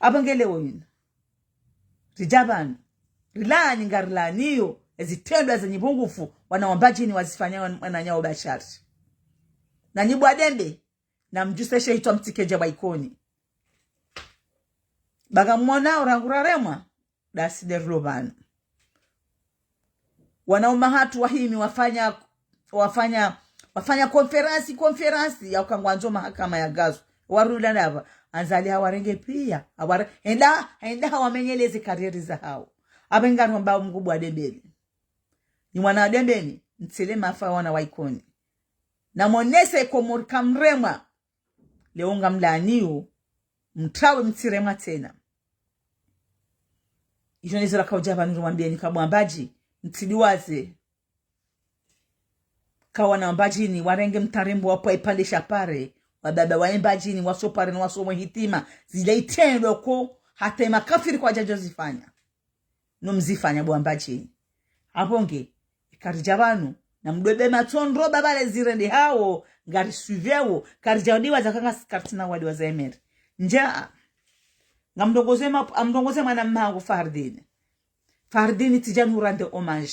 Apvo nge leo yinu. Ridja pvanu. Rilani ngarilanio, ezitrendwa zenyi pvungufu, wana wa Mbadjini wazifanya wan-, wananyawo Bashari. Na nyi bwa Dembe, na mdjuse she hitwa mtsike dja bwa Ikoni. Ba ngamwona orangu raremwa, dasi nde rilo pvanu. Wanaume hatru wahimi wafanya, wafanya, wafanya konferansi, konferansi ya uka ngwandzo mahakama ya gazwe. Warudi ndapvi, Azali hawarenge pia, haware-, henda, henda hawamenyeleze karieri zahao. Apvo ngaromba Mngu bwa Dembeni. Ni wana wa Dembeni, mtsile mafa wana wa Ikoni. Na monese Komori kamremwa. Leo ngamlanio, mtrawe mtsiremwa tsena. Ijo nizira kaudja pvanu rimwambieni ka bwa Mbadji, mtsidiwaze. Ka wana wa Mbadjini, warenge mtarembo wapvo ipvandre sha pare, wababa wa Mbadjini, waso pare na waso mwe hitima, zile itrendwa ko, hata ye makafiri kwadjadjo zifanya. No mzifanya bwa Mbadjini. Apvo nge, ikaridja pvanu, na mdwebe matso ndro baba le zirende hao, ngari suivre wo, karidja wadiwaza kanga sikartina wadiwaza emeri. Ndja, ngamdongoze ma-, amdongoze mwana mhangu Fahardine. Fahardine tsidja nurande hommage.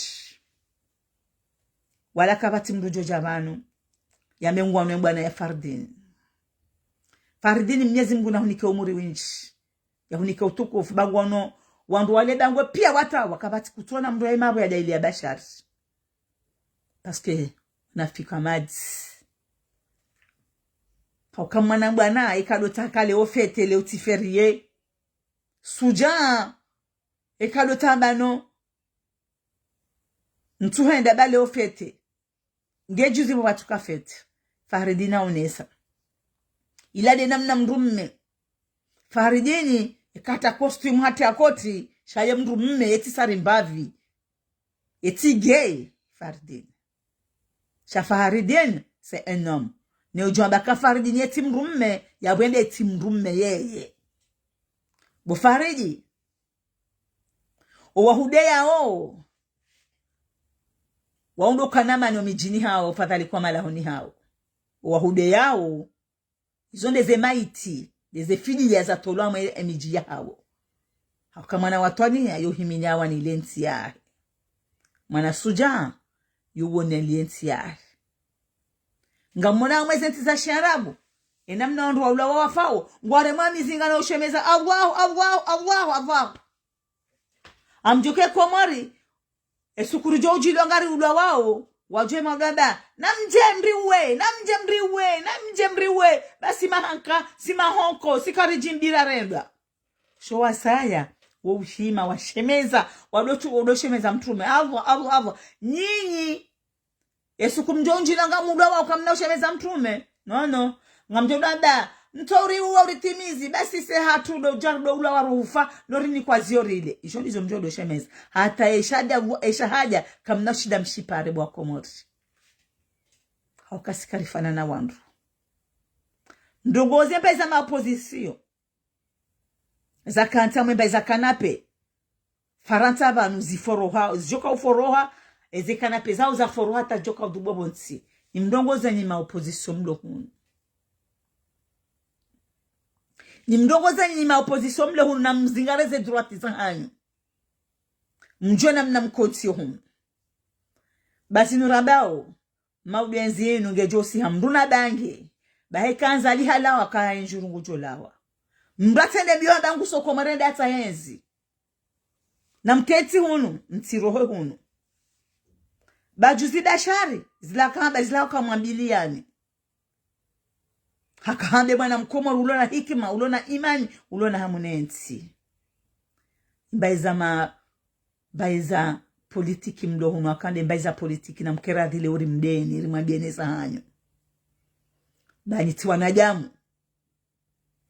Wala kapvatsi mdru djo dja pvanu, yambe ngwanwe bwana ya Fahardine. Fahardine Mnyezi Mngu nahunike umuri windji. Yahunike utukufu, ba ngwano, wandru wale ba ngwe pia wata, wakapvatsi kutsona mdru ya imapvo ya daili ya Bashari. Parce que, nafika madzi. Hauka mwana bwana, ikado taka leo fête, leo tsi férié. Sudja, ikado tamba no. Ntsuhenda ba leo fête. Nge juzi pvo pvatsuka fête. Fahardine aonesa. Ila nde namna mdru mme. Fahardine, ikata costume hata ya koti, sha ye mdru mme, yetsi sari mbapvi. Yetsi gay, Fahardine. Sha Fahardine, c'est un homme. Ne udjwamba ka Fahardine yetsi mdru mme, yapvo ende yetsi mdru mme yeye. Bo Fahardine, owahudeya wo. Waundro kana mani omidjini hawo, fadhali kwa malahoni hawo. Owahudeya wo. Izo nde ze maiti, nde ze fidiya zatolwa mwe emidji yahawo. Hauka mwana wa twaniya, yo himini awanile ntsi yahe. Mwana sudja, yo wonele ntsi yahe. Ngamwona mwe ze ntsi za shiarabu. Enamna wandru waulawa wafao. Ngwaremwa mizinga na ushemeza. Allahu, Allahu, Allahu, Allahu. Amdjuke Komori. Esuku ridjo udjilwa ngari ulwawao. Wadjwe magaba. Namdje mriwe, namdje mriwe, namdje mriwe. Ba si mahanka, si mahonko, si karidjimbira rendwa. Sho wasaya, wo uhima, washemeza, wadotsu, wadoshemeza mtrume. Allah, Allah, Allah. Nyinyi, esuku mdjo undjila ngamulwawao kamna ushemeza mtrume. Non, non. Ngamdjo dada, mtso uriuwa uritimizi, basi se hatru do djaru do ulawa ruhufa, no rinikwa zio rile. Isho ndizo mdjo doshemeza. Hata esha hadja, esha hadja, kamna ushinda mshipare bwa Komori. Hauka si karifanana na wandru. Ndrongoo ze mba za ma opposition. Za kantsa mwemba za kanape. Farantsa pvanu ziforoha, zidjoka uforoha, eze kanape zao zaforoha hata zidjoka udubwa pvontsi. Nimdrongoo za nyi ma opposition mlo hunu. Nimdrongoo za nyi ma opposition mlo hunu na mzingare ze droit zahanyu. Mdjwe namna mkontsi hunu. Basi nurambao, maudu ya ntsi yinu ngedjo usiha mdru na bange. Bahe kandza lihalawa kaya ndjuru ngudjolawa. Mbatsende biwa bangu soko marenda hata yenzi. Na mketsi hunu, mtsirohe hunu. Ba juzi Bashari, zila kamba, zila kamwambiliyani. Hakahambe mwana mkomori ulona hikima, ulona imani, ulona hamu ne ntsi. Mbayiza ma, mbayiza politiki mlo hunu hakande, mbayiza politiki na mkera dhile uri mdeni, uri mwambiye neza hanyu. Banyi tsi wanadamu.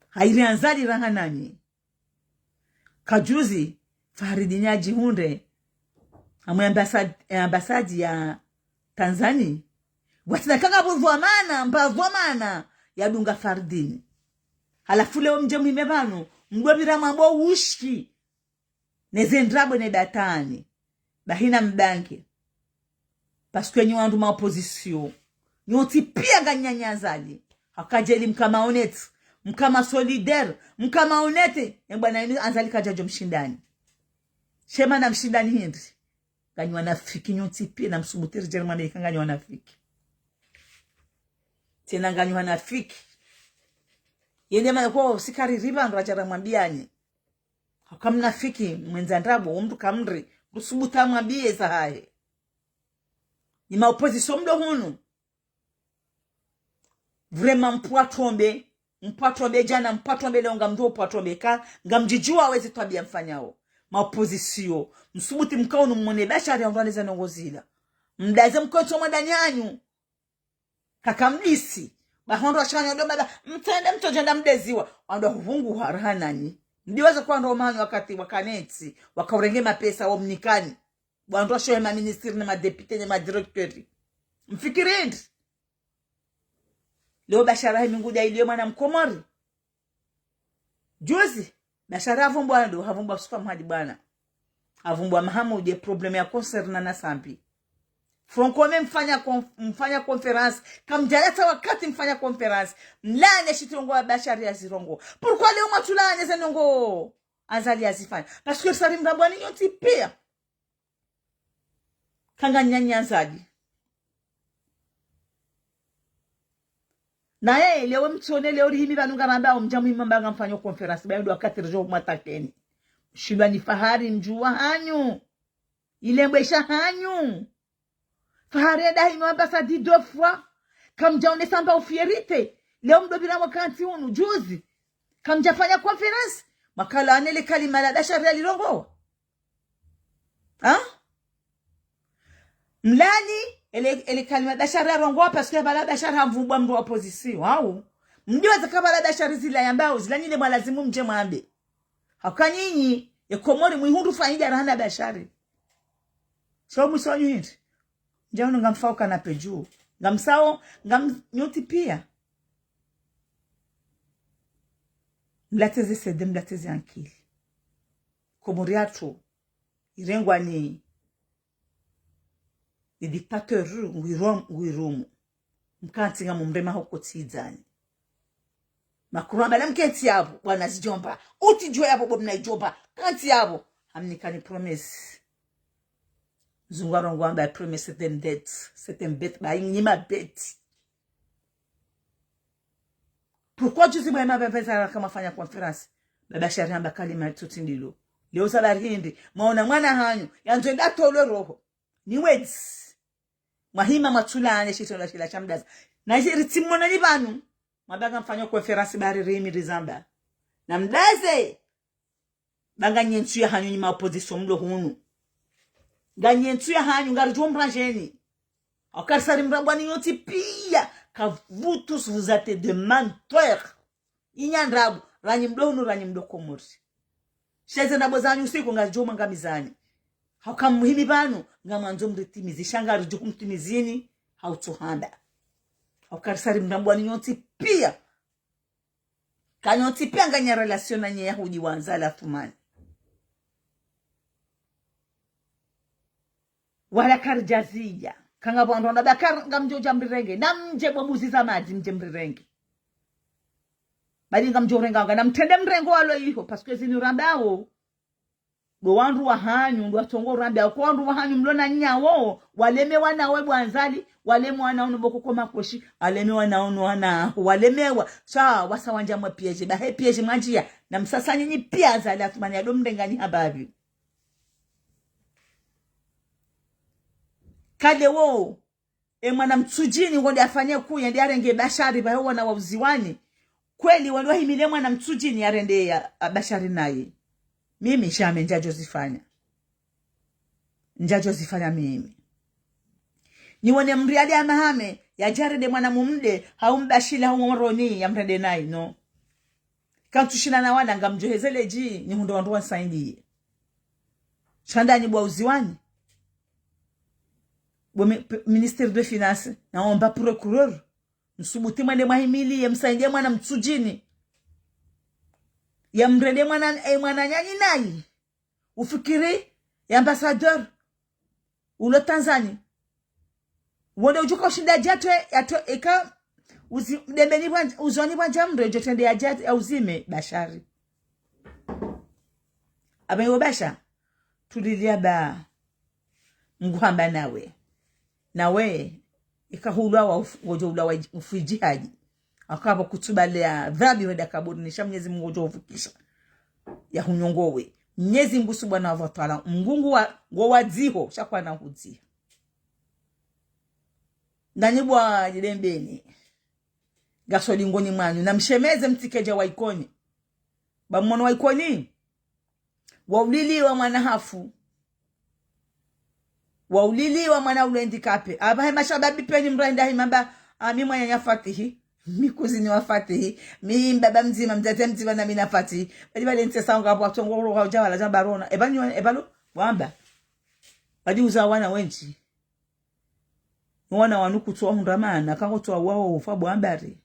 Hayiri Azali raha nanyi. Ka juzi, Fahridine yadjihundre, hamwe ambasad-, eh, ambasadi ya Tanzania. Watsina kanga bo dhwamana, mba dhwamana, yadunga Fahridine. Halafu leo mdje muhime pvanu, mdopvira mwambo ushki. Neze ndrabo ne batani. Bahi na mdange. Parce que nyi wandru ma opposition. Nyontsi piya nganyi nyanyi Azali. Haka djeli mka ma honnête. Mka ma solidaire. Mka ma honnête. Ye bwana yinu Azali kadjadjo mshindani. Shema na mshindani hindri. Nganyi wanafiki nyontsi piya na msubutu ridjeli mwambe ka nganyi wanafiki. Tsena nganyi wanafiki. Yende mana kwa sikari riba ndo adjara mwambiyani. Haka mnafiki, mwendza ndrabo, wo mndru kamri, rusubutu mwambiye za hahe. Nyi ma opposition mlo hunu. Vraiment mpwa tombe, mpwa tombe djana, mpwa tombe leo ngamdjo pwa tombe ka, ngamdjidjuwa wezi twabiya mfanyao. Ma opposition, msubutu mka hunu mwone Bashari ya undrwa neza ndrongo zila. Mdaze mkontso mwa ndani hanyu. Kaka mdisi. Ba hondro washanyo ndo mada, mtsende mtsodjenda mdeziwa. Wandru huvungu haraha nanyi. Mdiwaza kwa ndo manyo wakati wakanetsi, wakaurenge mapesa wo mnikani. Wandru washohe ma ministre ne ma député ne ma directeur. Mfikiri ndri. Leo Bashari himi ngudja iliyo mwana mkomori. Juzi, Bashari havumbwa ndo, havumbwa Sufa Mwadi bwana. Havumbwa Mahamudu ye problème ya concert na Nasambi. Franco me mfanya con-, mfanya conférence. Kamdjaleta wakati mfanya conférence. Mlane shitrongo wa Bashari ya zirongo. Pourquoi leo mwatulane ze ndrongo Azali ya zifanya? Parce que sari mrambwani nyontsi piya. Ka nganyi nyanyi Azali. Naye, leo mtsone, leo rihimi pvanu ngaramba, omdja muhima mba ngamfanyo conférence, bayo ndo wakati ridjo mwatakeni. Mshilwa ni Fahari mdjuwa hanyu. Ilembwe isha hanyu. Fahari enda hino ambassade deux fois. Kamdja onesa mba ufierite. Leo mdopvira mwakantsi hunu, juzi. Kamdjafanya conférence. Makala ane le kalima la Bashari ya lirongowa. Ha? Mlani, ele, ele kalima Bashari ya rongowa, parce que pvala Bashari hamvumbwa mndru wa opposition, hau? Mdiwaza ka pvala Bashari zila yambao, zila nyi nde mwalazimu mdje mwambe. Haka nyinyi, ye Komori mwihundru fayida raha na Bashari. So mwiso wanyu hindri. Ndja unu ngamfao kana pedju. Ngamsao, ngam nyontsi piya. Mlateze sede, mlateze ankili. Komori yatru irengwa ni, ni dictateur ngwirom-, ngwirumu. Mkantsi ngamumrema hoko tsidzani. Makuru amba na mkentsi yapvo, bwana zidjomba. Utsi djuwa yapvo, bo mna idjomba. Kantsi yapvo. Hamnikani promesse. Mzungu arongowa amba promesse c'est une dette. C'est une bête. Ba inyi ma bête. Pourquoi juzi mwe mapvepveza kamwafanya conférence? Baba Shari hamba kalima tsutsi ndilo. Leo sababu hindri, mwaona mwana hanyu, yandzo enda tolwe roho. Ni wedzi. Mwahima mwatsulane shitrendwa shila sha mdaza. Na shiri tsimona ni pvanu. Mwamba ngamfanyo conférence bari rimi rizamba. Na mdaze. Ba nganyi ntsu ya hanyu nyi ma opposition mlo hunu. Nganyi ntsu ya hanyu, ngaridjo mrandjeni. Hauka risari mrambwani nyontsi piya. Car vous tous, vous êtes des menteurs. Inyi ndrabo, ranyi mlo hunu, ranyi mlo Komori. Sha ze ndrabo zanyu usiku ngaridjo mwangamizani. Hauka muhimi pvanu, ngamwandzo mritimizi, sha ngaridjo mtimizini, hautsu handa. Hauka risari mrambwani nyontsi piya. Ka nyontsi piya nganya relation na nye Yahudi wandza la Athumani. Wala karidjazidja. Kanga pvwandru wandru wamba kar-, ngamdjo dja mrirenge. Na mdje bo muziza madji mdje mrirenge. Bali ngamdjo urenga wanga. Na mtrende mrengo walo iho. Parce que zinu rambao. Ndo wandru wahanyu, ndo watsongo rambe, ako wandru wahanyu mlo na nyawo, walemewa nawe bo Azali, walemewa na unu bo Koko Makoshi, walemewa na unu wana, walemewa. Sha, wasa wandja mwe piège, bahe piège mwandjia, na msasa nyinyi pia Azali Assoumani yado mrengani habari. Kale wo, e mwana Mtsudjini, ngo nde afanye kuye, nde arenge Bashari, bahe wana wa Uziwani. Kweli, wandru wahimile mwana Mtsudjini, yarende ya, a, Bashari naye. Mimi, jamais ndjadjo zifanya. Ndjadjo zifanya mimi. Niwone mriali ya mahame, yadjarende mwana Mumde, hau Mbashila, hau Moroni, yamrende naye, no. Kantsu shinda na wana ngamdjo hezele dji, nihundre wandru wansaidiye. Sha ndanyi bo wa Uziwani. Bo mi-, p-, ministre de Finances, na omba procureur. Msubuti mwende mwahimiliye, msaidiye mwana Mtsudjini. Yamrende mwana, e mwana nyanyi nayi. Ufikiri, ye ambassadeur. Ulo Tanzanie. Wonde udjuka ushinda djatwe, yatwe, eka, uzi, dembeni bwa, uzoni bwa djamre, djotende ya djat-, ya uzime, Bashari. Abe yo Basha, tulilia ba, Mngu hamba nawe. Nawe, eka hulwa wa uf-, ngodjo ulwa wa ij-, ufu idjihadi. Akaba kutubale ya dhambi wenda kaburini, sha Mnyezi Mngu ngodjo uvukisha. Ya hunyongowe. Mnyezi Mngu Subhanahu wa Ta'ala, Mngu ngu wa, ngo wadziho, sha kwana hudziha. Ndanyi bo wa Dembeni. Ngasoli ngoni mwanyu, na mshemeze mtike dja wa Ikoni. Ba mmono wa Ikoni. Wauliliwa mwana hafu. Wauliliwa mwana ulo handicapé. Aba he mashababi penyi mrenda himamba, a, mi mwananya Fatihi. Mi kuzini wa Fatihi. Mi mbaba mdzima, mdzadze mdzima na mi na Fatihi. Badi bale ntse saunga bo watsongo ulo hau djawala djamba rona. Eba nyo, eba lo, wamba. Badi uza wana wendji. Wana wanu kutsuwa hundra mana, kango tsuwa wao ufa bo wambari.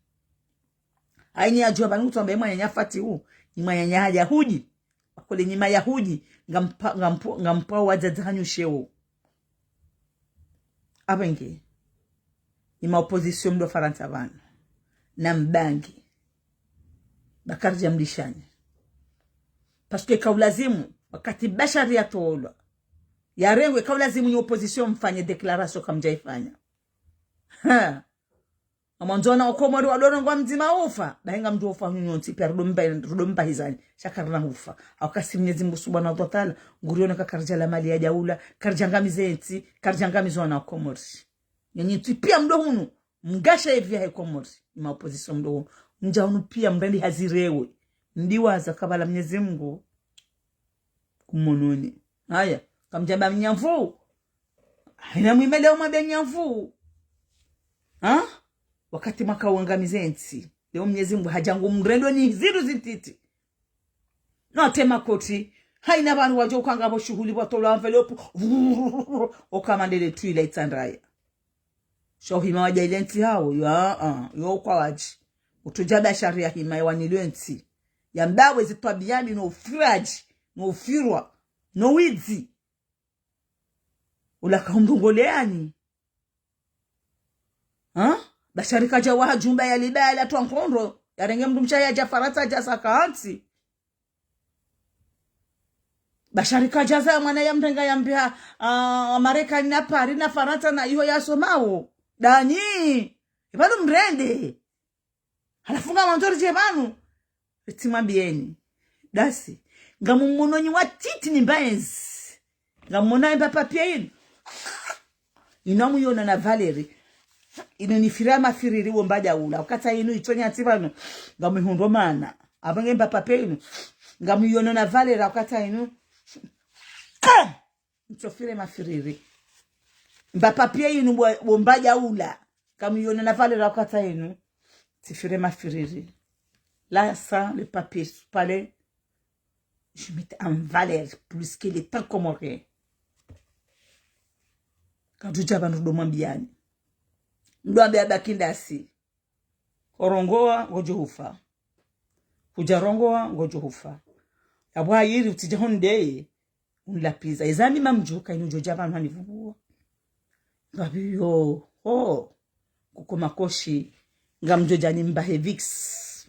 Haini yadjuwa pvanu kutsuwa mbe mwananya Fatihu, ni mwananya Yahudi. Wakole ni Mayahudi, ngampa, ngampo, ngampa wadzadze hanyu sheo. Abenge, ni ma opposition mdo Farantsa pvanu. Na mbangi. Ba karidja mlishani. Parce que kaulazimu, wakati Bashari yatolwa. Yarengwe kaulazimu ni opposition mfanye déclaration kamdjaifanya. Ha. Amwandzo wana wa Komori wadoro ngwa mdzima ufa. Bahi ngamdjo ufa hunyu nyontsi, pia rudo mba, rudo mba hizani. Sha karina ufa. Hauka si Mnyezi Mngu Subhanahu wa Ta'ala, ngurione ka karidja la mali ya daula, karidja ngamize ntsi, karidja ngamize wana wa Komori. Nyenyi ntsi pia mdo hunu, mgasha evia he Komori. Ni ma opposition mdo hunu. Mdja hunu pia mrendi hazirewe. Mdiwaza kabala Mnyezi Mngu. Kumononi. Haya, kamdjamba mnyamvu. Haina mwimele umwambe nyamvu. Ha? Wakati mwaka wangamize ntsi. Leo Mnyezi Mngu hadja ngu mrendo ni ziru zintiti. No tema koti. Haina pvanu wadjo ukanga pvo shuhuli pvwatolwa enveloppe. Oka mandele twila itsandraya. Sha uhima wadja ile ntsi hawo, yo, a, a, yo kwa wadji. Utsudja Bashari yahima yawanilwe ntsi. Yambawe zitwabiya mbi no ufiraji, no ufirwa, no widzi. Ula kahumdungole yani. Ha? Bashari kadja waha djumba ya libaya la twa nkondro. Yarenge mndru mshe yadja Farantsa yadja saka ntsi. Bashari kadjaza mwana ya mrenga yambiha, ah, Marekani na Paris na Farantsa na iho yasomawo. Dani, ipvanu mrende. Halafu ngamwandzo ridje pvanu. Ritsi mwambieni. Dasi, ngamumwononyi watiti ni mbaenzi. Ngamumwona emba papier inu. Inu amuyono na Valérie. Inu nifira mafiriri wo mbadja ula. Wakati inu itsonya tsi pvanu. Ngamwihundro mana. Apvo nge mba papier inu. Ngamuyono na Valérie wakati inu. Ntsofire mafiriri. Mba papier inu wo, wo mbadja ula. Ngamuyona na Valérie wakati inu. Tsifire mafiriri. Là, ça, le papier, palais, je mets en valeur plus que le temps comorien. Kadjudja pvanu ndo mwambiani. Ndo ambe abaki ndasi. Korongoa ngodjo hufa. Kudja rongoa ngodjo hufa. Yapvo hayiri utsidja hondeye. Unlapviza. Ezami mamdjuka inu djodja pvanu hanipvupvuwa. Ngapviyo. Ho. Koko Makoshi. Ngamdjodja nimbahe Vicks.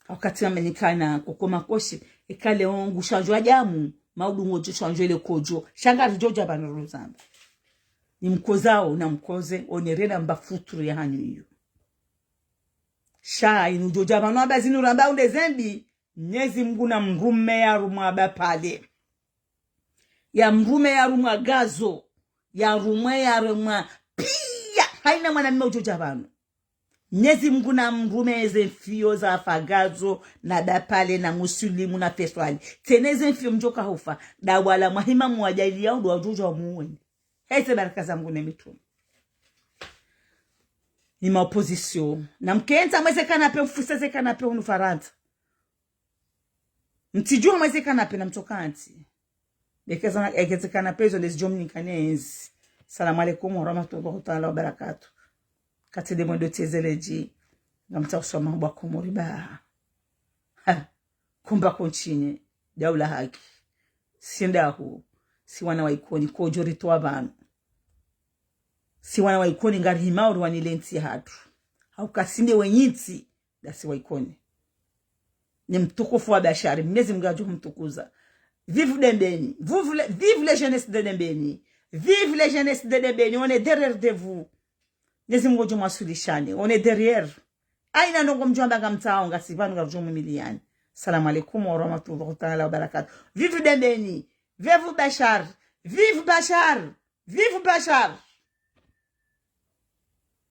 Wakati wamenikana Koko Makoshi. Eka leo ngushandjwa damu. Maudu ngodjo shwandzwa ile kodjo. Sha ngaridjo dja pvanu ruzamba. Nimkozao, namkoze, onerena mba futru yahanyu iyo. Sha inu djo dja pvanu amba zinu ramba unde zembi, Mnyezi Mngu namrume yarumwa Bapale. Yamrume yarumwa Gazo. Yarumwe yarumwa piya. Haina mwana mme udjo dja pvanu. Mnyezi Mngu namrume eze mfiyo za Fagazo na Bapale na Musilimu na Feswali. Tsena eze mfiyo mdjoka hufa. Dawala mwahima mwadjali ya udu wadjudja wamuweni. Heze baraka za Mngu ne mitume. Ni ma opposition. Namkentsi mweze kanape, mfuse ze kanape hunu Farantsa. Mtsidjuha mweze kanape namtsoka ntsi. Bekeza na egeze kanape zo ndezidjo mnika nenzi. Salamu alaikum warahmatullahi taala wabarakatuh. Katsi de mwendo tsezeledji. Ngamtsa usoma mbwa Komori ba. Ha. Kumba kontsine. Daula haki. Si ndahu. Si wana wa Ikoni. Kodjo ritowa pvanu. Si wana wa Ikoni ngarihimao uri wanile ntsi hatru. Hauka si nde wenyi ntsi. Dasi wa Ikoni. Ni mtukufu wa Bashari, Mnyezi Mngu adjo humtukuza. Vive Dembeni. Vive le, vive les jeunesses de Dembeni. Vive les jeunesses de Dembeni. On est derrière de vous. Mnyezi Mngu adjo mwasulishane. On est derrière. Haina ndrongo mdjo amba ngamtsao ngasi pvanu ngarudjo mumiliani. Salamu alaikum warahmatullahi taala wabarakatuh. Vive Dembeni. Vive Bashar. Vive Bashar. Vive Bashar.